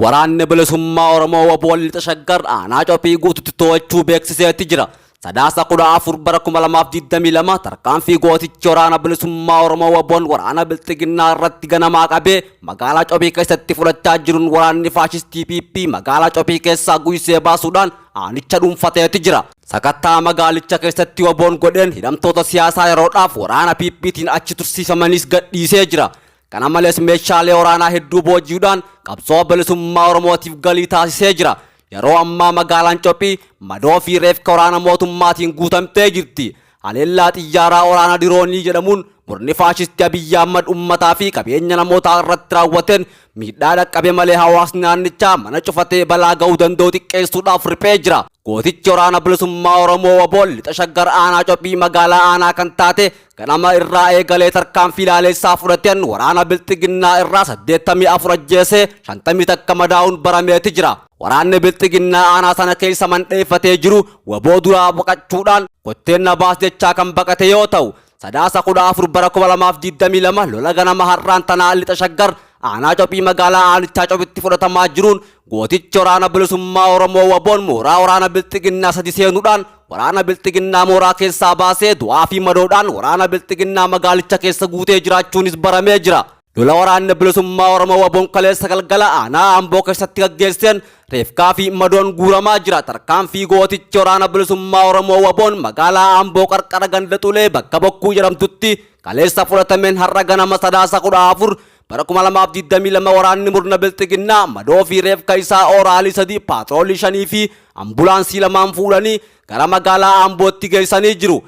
Waraanni Bilisummaa Oromoo wbo Lixa Shaggar aanaa Cophii guututti to'achuu beeksiseeti jira. Sadaasa 14 bara 2022 tarkaanfii gootichi waraana bilisummaa Oromoo WBOn waraana bilxiginnaa irratti ganamaa qabee magaalaa Cophii keessatti fudhachaa jiruun waraanni faashistii PP magaalaa Cophii keessaa guysee baasuudhaan aanicha dhuunfateeti jira. Sakattaa magaalicha keessatti WBOn godheen hidhamtoota siyaasaa yeroodhaaf waraana PPtiin achi tursiifamanis gadhiisee jira. Kana malees meeshaalee waraanaa hedduu booji'uudhaan qabsoo bilisummaa Oromootiif galii taasisee jira. Yeroo ammaa magaalaan Cophii madoo fi reefka waraana mootummaatiin guutamtee jirti. Haleellaa xiyyaaraa waraana diroonii jedhamuun murni faashisti Abiyyi Ahmad uummataa fi qabeenya namootaa irratti raawwateen miidhaa dhaqqabe malee hawaasni naannichaa mana cufatee balaa ga'uu danda'u xiqqeessuudhaaf riphee jira. Gootichi waraana bilisummaa Oromoo wbo lixa Shaggar aanaa Cophii magaalaa aanaa kan taate ganama irraa eegalee tarkaanfii laaleessaa fudhateen waraana bilxiginnaa irraa 84 ajjeesee 51 madaa'uun barameeti jira. Waraanni bilxiginnaa aanaa sana keessa mandheeffatee jiru wbo duraa baqachuudhaan kotteen na baas jechaa kan baqate yoo ta'u, Sadaasa 14 bara 2022 lola ganama har'aan tanaa lixa Shaggar aanaa Cophii magaalaa aanichaa Cophitti fudhatamaa jiruun gootichi waraana bilisummaa Oromoo WBOn mooraa waraana bilxiginnaa sadi seenuudhaan waraana bilxiginnaa mooraa keessaa baasee du'aa fi madoodhaan waraana bilxiginnaa magaalicha keessa guutee jiraachuunis baramee jira. Lola waraanni bilisummaa Oromoo WBOn kaleessa galgala aanaa Amboo keessatti gaggeesseen reefkaa fi madoon guuramaa jira. Tarkaanfii gootichi waraana bilisummaa Oromoo WBOn magaalaa Amboo qarqara ganda Xulee bakka Bokkuu jedhamtutti kaleessa fudhatameen har'a ganama Sadaasa 14 bara 2022 waraanni murna bilxiginnaa madoo fi reefka isaa ooraalii 3 paatroolii 5 fi ambulaansii 2n fuudhanii gara magaalaa Ambootti geessanii jiru.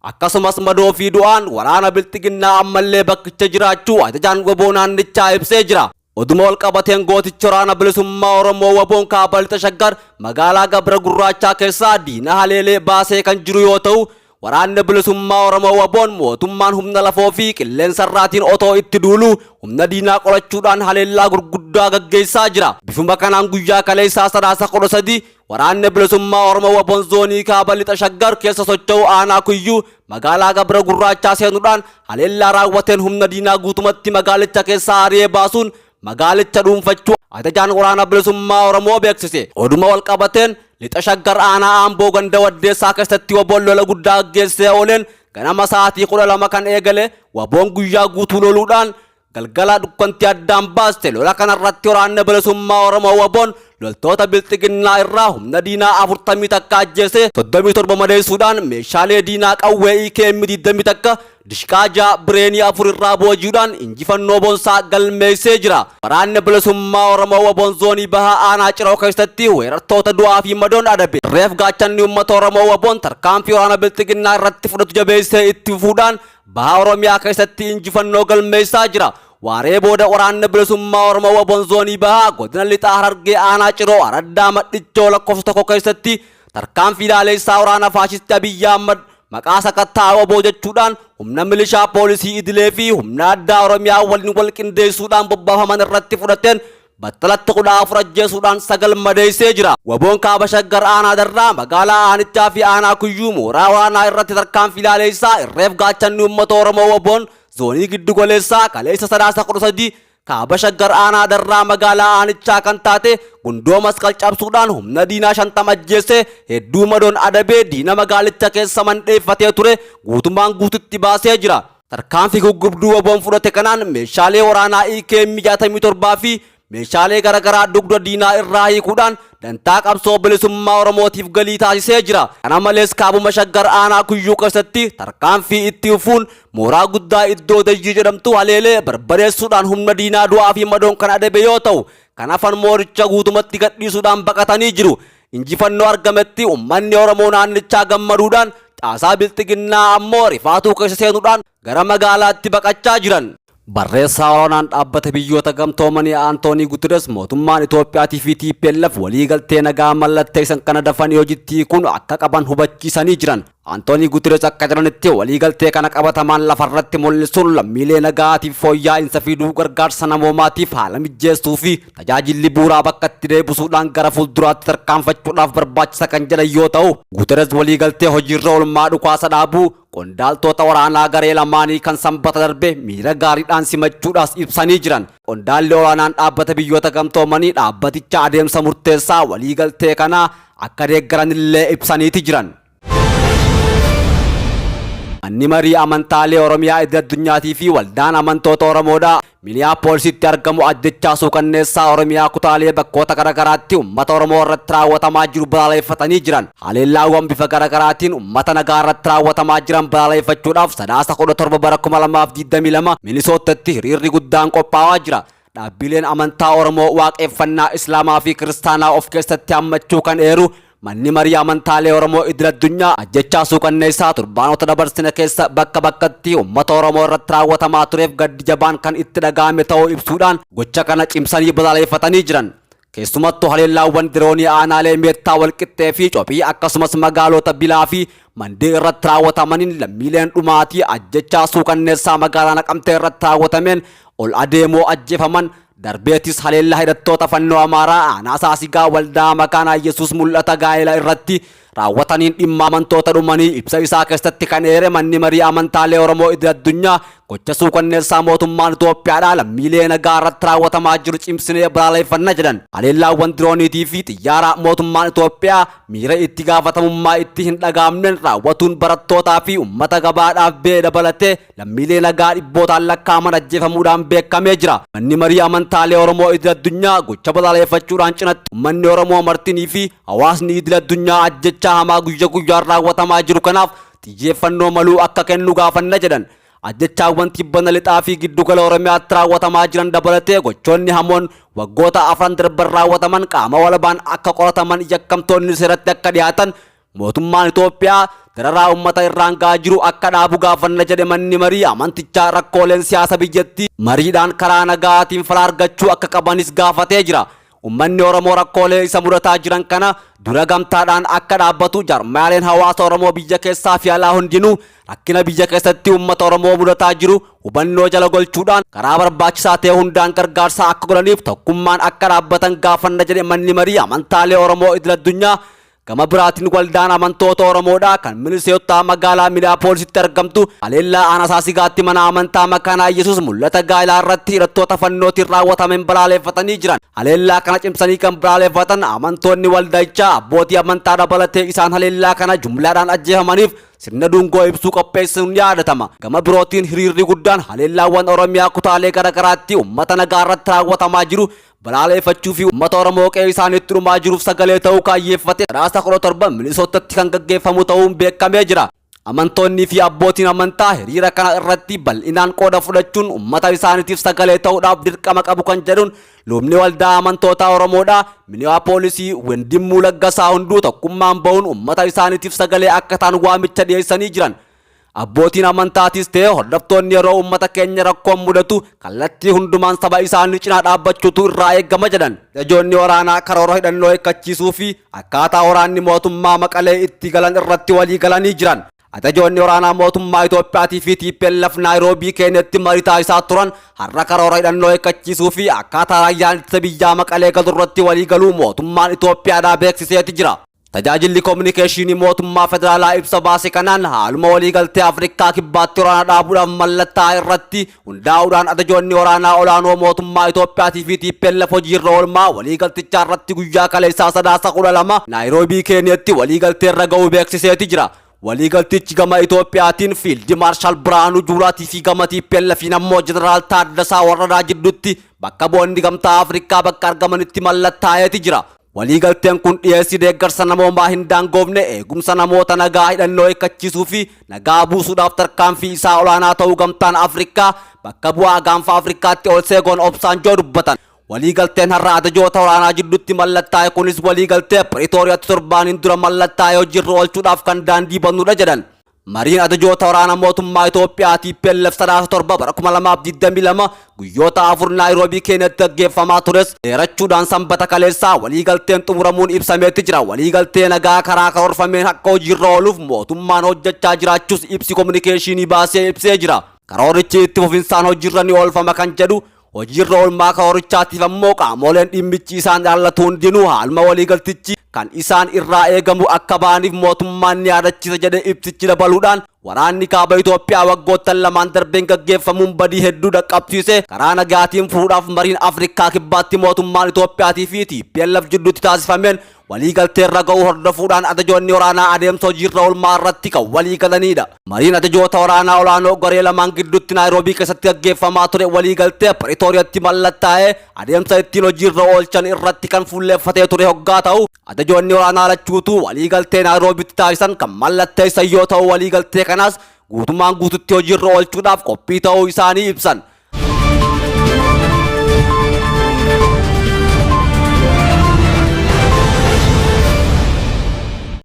Akkasumas madoo fi du'aan waraana bilxiginnaa ammallee bakkicha jiraachuu ajajaan wbo naannichaa ibsee jira. Oduma wal qabateen gootichi waraana bilisummaa Oromoo WBOn kaaba lixa Shaggar magaalaa Gabra Gurraachaa keessaa diina haleelee baasee kan jiru yoo ta'u, waraanni bilisummaa Oromoo WBOn mootummaan humna lafoo fi qilleensarraatiin otoo itti duuluu humna diinaa qolachuudhaan haleellaa gurguddaa gaggeessaa jira. Bifuma kanaan guyyaa kaleessaa Sadaasa 13 Waraanni Bilisummaa Oromoo WBOn Zoonii Kaaba Lixa Shaggar keessa socho'u Aanaa Kuyyuu magaalaa Gabra Gurraachaa seenuudhaan haleellaa raawwateen humna diinaa guutumatti magaalicha keessaa ari'ee baasuun magaalicha dhuunfachuu Ajajaan Waraana Bilisummaa Oromoo beeksise. Oduma walqabateen Lixa Shaggar Aanaa Amboo ganda Waddeessaa keessatti WBOn lola guddaa gaggeessee ooleen ganama sa'aatii 12 kan eegale WBOn guyyaa guutuu loluudhaan galgala dukkanti addaan baaste. Lola kanarratti waraanni bilisummaa Oromoo WBOn loltoota bilxiginnaa irraa humna diinaa 41 ajjeesee 37 madeessuudhaan meeshaalee diinaa qawwee EKM 21 dishqaa 6 bireenii 4 irraa booji'uudhaan injifannoo boonsaa galmeessee jira. Waraanni bilisummaa Oromoo WBOn zoonii bahaa aanaa Ciroo keessatti weerartoota du'aa fi madoon adabe. Reef gaachanni uummata Oromoo WBOn tarkaanfii waraana bilxiginnaa irratti fudhatu jabeessee itti fufuudhaan Baha Oromiyaa keessatti injifannoo galmeessaa jira. Waaree booda waraanni bilisummaa Oromoo WBOn zoonii bahaa godina lixaa Harargee aanaa Ciroo araddaa Madhichoo lakkoofsa tokko keessatti tarkaanfii laaleessaa waraana faashistii Abiyyi Ahmad maqaa sakattaa wbo jechuudhaan humna milishaa poolisii idilee fi humna addaa Oromiyaa waliin wal qindeessuudhaan bobbaafaman irratti fudhateen battalatti 14 ajjeesuudhaan 9 madeessee jira. Waboon Kaaba Shaggar Aanaa Darraa magaalaa aanichaa fi aanaa Kuyyuu mooraa waraanaa irratti tarkaanfii laaleessaa irreef gaachanni uummata Oromoo Waboon zoonii giddu goleessaa kaleessa Sadaasa 13 Kaaba Shaggar Aanaa Darraa magaalaa aanichaa kan taate Gundoo Masqal cabsuudhaan humna diinaa 50 ajjeessee hedduu madoon adabee diina magaalicha keessa mandheeffatee ture guutumaan guututti baasee jira. Tarkaanfii guggubduu WBOn fudhate kanaan meeshaalee waraanaa EKM 67 fi meeshaalee garagaraa dugda diinaa irraa hiikuudhaan dantaa qabsoo bilisummaa Oromootiif galii taasisee jira. Kana malees kaabuma Shaggar aanaa Kuyyuu keessatti tarkaanfii itti fufuun mooraa guddaa iddoo Dayyii jedhamtu haleelee barbadeessuudhaan humna diinaa du'aa fi madoon kan adabe yoo ta'u, kan hafan mooricha guutumatti gadhiisuudhaan baqatanii jiru. Injifannoo argametti ummanni Oromoo naannichaa gammaduudhaan caasaa Bilxiginnaa ammoo rifaatuu keessa seenuudhaan gara magaalaatti baqachaa jiran. Barreessaa Olaanaan Dhaabbata Biyyoota Gamtoomanii Antoonii Guteres mootummaan Itoophiyaatii fi tplf walii galtee nagaa mallatteessan kana dafanii hojitti hiikuun akka qaban hubachiisanii jiran. Antoonii Guteres akka jedhanitti walii galtee kana qabatamaan lafarratti mul'isuun lammiilee nagaatiif fooyyaa'insa fiduu, gargaarsa namoomaatiif haala mijjeessuu fi tajaajilli bu'uuraa bakkatti deebisuudhaan gara fuulduraatti tarkaanfachuudhaaf barbaachisa kan jedhan yoo ta'u, Guteres walii galtee hojiirra oolmaa dhukaasa dhaabuu, qondaaltoota waraanaa garee lamaanii kan Sanbata darbe miira gaariidhaan simachuudhaas ibsanii jiran. Qondaalli olaanaan Dhaabbata Biyyoota Gamtoomanii dhaabbaticha adeemsa murteessaa waliigaltee kanaa akka deeggaranillee ibsaniiti jiran. Manni Marii Amantaalee Oromiyaa Idil Addunyaatii fi Waldaan Amantoota Oromoodhaa Miniyaapoolisitti argamu ajjechaa suukanneessaa Oromiyaa kutaalee bakkoota garagaraatti uummata Oromoo irratti raawwatamaa jiru balaaleeffatanii jiran. Haleellaawwan bifa garagaraatiin uummata nagaa irratti raawwatamaa jiran balaaleeffachuudhaaf Sadaasa 17 bara 2022 Minisoottatti hiriirri guddaan qophaawaa jira. Dhaabbileen amantaa Oromoo, Waaqeeffannaa, Islaamaa fi Kiristaanaa of keessatti hammachuu kan eeru Manni Marii Amantaalee Oromoo Idil Addunyaa ajjechaa suukanneessaa turbaanota dabarsine keessa bakka bakkatti uummata Oromoo irratti raawwatamaa tureef gaddi jabaan kan itti dhaga'ame ta'uu ibsuudhaan gocha kana cimsanii balaaleeffatanii jiran. Keessumattuu haleellaawwan diroonii aanaalee Meettaa Walqixxee fi Cophii akkasumas magaaloota Bilaa fi Mandii irratti raawwatamaniin lammiileen dhumaatii ajjechaa suukanneessaa magaalaa Naqamtee irratti raawwatameen ol adeemoo ajjeefaman darbeetis haleellaa hidhattoota Fannoo Amaaraa aanaa Saasigaa waldaa Makaana Yesuus Mul'ata Gaa'ela irratti raawwataniin dhimma amantoota dhumanii ibsa isaa keessatti kan eere Manni Marii Amantaalee Oromoo Idil Addunyaa gocha suukanneessaa mootummaan Itoophiyaadhaa lammiilee nagaa irratti raawwatamaa jiru cimsinee balaaleeffanna jedhan. Haleellaawwan dirooniitii fi xiyyaaraa mootummaan Itoophiyaa miira itti gaafatamummaa itti hin dhaga'amneen raawwatuun barattootaa fi uummata gabaadhaaf ba'e dabalatee lammiilee nagaa dhibbootaan lakkaa'aman ajjeefamuudhaan beekamee jira. Manni Marii Amantaalee Oromoo Idil Addunyaa gocha balaaleeffachuudhaan cinatti uummanni Oromoo martinii fi hawaasni idil addunyaa ajjechaa hamaa guyya guyyaan raawwatamaa jiru kanaaf xiyyeeffannoo maluu akka kennu gaafanna jedhan. Ajjechaawwan tibbana lixaa fi giddugala Oromiyaatti raawwatamaa jiran dabalatee gochoonni hamoon waggoota afran darban raawwataman qaama walabaan akka qorataman yakkamtoonni seeratti akka dhiyaatan mootummaan Itoophiyaa dararaa uummata irraan ga'aa jiru akka dhaabu gaafanna jedhe manni marii amantichaa rakkooleen siyaasa biyyattii mariidhaan karaa nagaatiin fala argachuu akka qabanis gaafatee jira. Uummanni Oromoo rakkoolee isa mudataa jiran kana dura gamtaadhaan akka dhaabbatu jaarmayaaleen hawaasa Oromoo biyya keessaa fi alaa hundinuu rakkina biyya keessatti uummata Oromoo mudataa jiru hubannoo jala golchuudhaan karaa barbaachisaa ta'e hundaan gargaarsa akka godhaniif tokkummaan akka dhaabbatan gaafanna jedhe manni marii amantaalee Oromoo idil addunyaa. Gama biraatiin waldaan amantoota Oromoodhaa kan Miniseottaa magaalaa Minneapoolisitti argamtu haleellaa aanaa Saasigaatti mana amantaa Makaanaa Yesuus Mul'ata Gaa'ilaa irratti hidhattoota fannootiin raawwatameen balaaleeffatanii jiran. Haleellaa kana cimsanii kan balaaleeffatan amantoonni waldayichaa abbootii amantaa dabalatee isaan haleellaa kana jumlaadhaan ajjeefamaniif sirna dungoo ibsuu qopheessuun yaadatama. Gama birootiin hiriirri guddaan haleellaawwan Oromiyaa kutaalee garaagaraatti uummata nagaa irratti raawwatamaa jiru balaaleeffachuu fi uummata Oromoo qe'ee isaaniitti dhumaa jiruuf sagalee ta'uu kaayyeeffate Sadaasa 17 Minisoottatti kan gaggeeffamu ta'uun beekamee jira. Amantoonni fi abbootiin amantaa hiriira kana irratti bal'inaan qooda fudhachuun uummata isaaniitiif sagalee ta'uudhaaf dirqama qabu kan jedhuun lubni waldaa amantootaa Oromoodhaa Miniyaapolisii Wendimmuu Laggasaa hunduu tokkummaan bahuun uummata isaaniitiif sagalee akka ta'an waamicha dhiyeessanii jiran. Abbootiin amantaatis ta'e hordoftoonni yeroo uummata keenya rakkoon mudatu kallattii hundumaan saba isaanii cinaa dhaabbachuutu irraa eegama jedhan. Ajajoonni waraanaa karoora hidhannoo hiikkachiisuu fi akkaataa waraanni mootummaa Maqalee itti galan irratti walii galanii jiran. Ajajoonni waraanaa mootummaa Itoophiyaatii fi TPLF Naayiroobii Keeniyatti marii taasisaa turan har'a karoora hidhannoo hiikkachiisuu fi akkaataa raayyaan ittisa biyyaa Maqalee galu irratti walii galuu mootummaan Itoophiyaadhaa beeksiseeti jira. Tajaajilli Kominikeeshinii Mootummaa Federaalaa ibsa baase kanaan haaluma waliigaltee Afrikaa Kibbaatti waraana dhaabuudhaaf mallattaa'e irratti hundaa'uudhaan ajajoonni waraanaa olaanoo mootummaa Itoophiyaatii fi TPLF hojiirra oolmaa waliigaltichaa irratti guyyaa kaleessaa Sadaasa 12 Naayiroobii Keeniyatti waliigalteerra ga'uu beeksiseeti jira. Waliigaltichi gama Itoophiyaatiin Fiildi Maarshaal Birhaanuu Juulaatii fi gama TPLFiin ammoo Jeneraal Taaddasaa Warradaa jidduutti bakka bu'oonni Gamtaa Afrikaa bakka argamanitti mallattaa'eeti jira. Waliigalteen kun dhiyeessii deeggarsa namoomaa hin daangoofne, eegumsa namoota nagaa hidhannoo hiikkachiisuu fi nagaa buusuudhaaf tarkaanfii isaa olaanaa ta'uu Gamtaan Afrikaa bakka bu'aa gaanfa Afrikaatti Olseegoon Obsaanjoo dubbatan. Waliigalteen har'a ajajoota waraanaa jidduutti mallattaa'e kunis waliigaltee Piriitooriyaatti torbaaniin dura mallattaa'e hojiirra oolchuudhaaf kan daandii banudha jedhan. Mariin ajajoota waraana mootummaa Itoophiyaa TPLF Sadaasa 7 bara 2022 guyyoota afur Naayiroobii Keeniyatti gaggeeffamaa tures dheerachuudhaan Sanbata kaleessaa waliigalteen xumuramuun ibsameetti jira. Waliigaltee nagaa karaa karoorfameen akka hojiirra ooluuf mootummaan hojjechaa jiraachuus ibsi kominikeeshinii baasee ibsee jira. Karoorichi itti fufinsaan hojiirra ni oolfama kan jedhu Hojiirra oolmaa karoorichaatiif ammoo qaamoleen dhimmichi isaan ilaallatu hundinuu haaluma waliigaltichi kan isaan irraa eegamu akka ba'aniif mootummaan ni yaadachiisa jedhe ibsichi dabaluudhaan. Waraanni Kaaba Itoophiyaa waggoottan lamaan darbeen gaggeeffamuun badii hedduu dhaqqabsiise karaa nagaatiin furuudhaaf mariin Afrikaa Kibbaatti mootummaan Itoophiyaatii fi tplf jidduutti taasifameen waliigalteerra ga'uu hordofuudhaan ajajoonni waraanaa adeemsa hojiirra oolmaa irratti kan waliigalaniidha. Mariin ajajoota waraanaa olaanoo garee lamaan gidduutti Naayiroobii keessatti gaggeeffamaa ture waliigaltee Piriitooriyaatti mallattaa'ee adeemsa ittiin hojiirra oolchan irratti kan fuulleeffatee ture hoggaa ta'u, Ajajoonni waraanaa lachuutuu waliigaltee Naayiroobitti taasisan kan mallatteessan yoo ta'u waliigaltee kanas guutummaan guututti hojiirra oolchuudhaaf qophii ta'uu isaanii ibsan.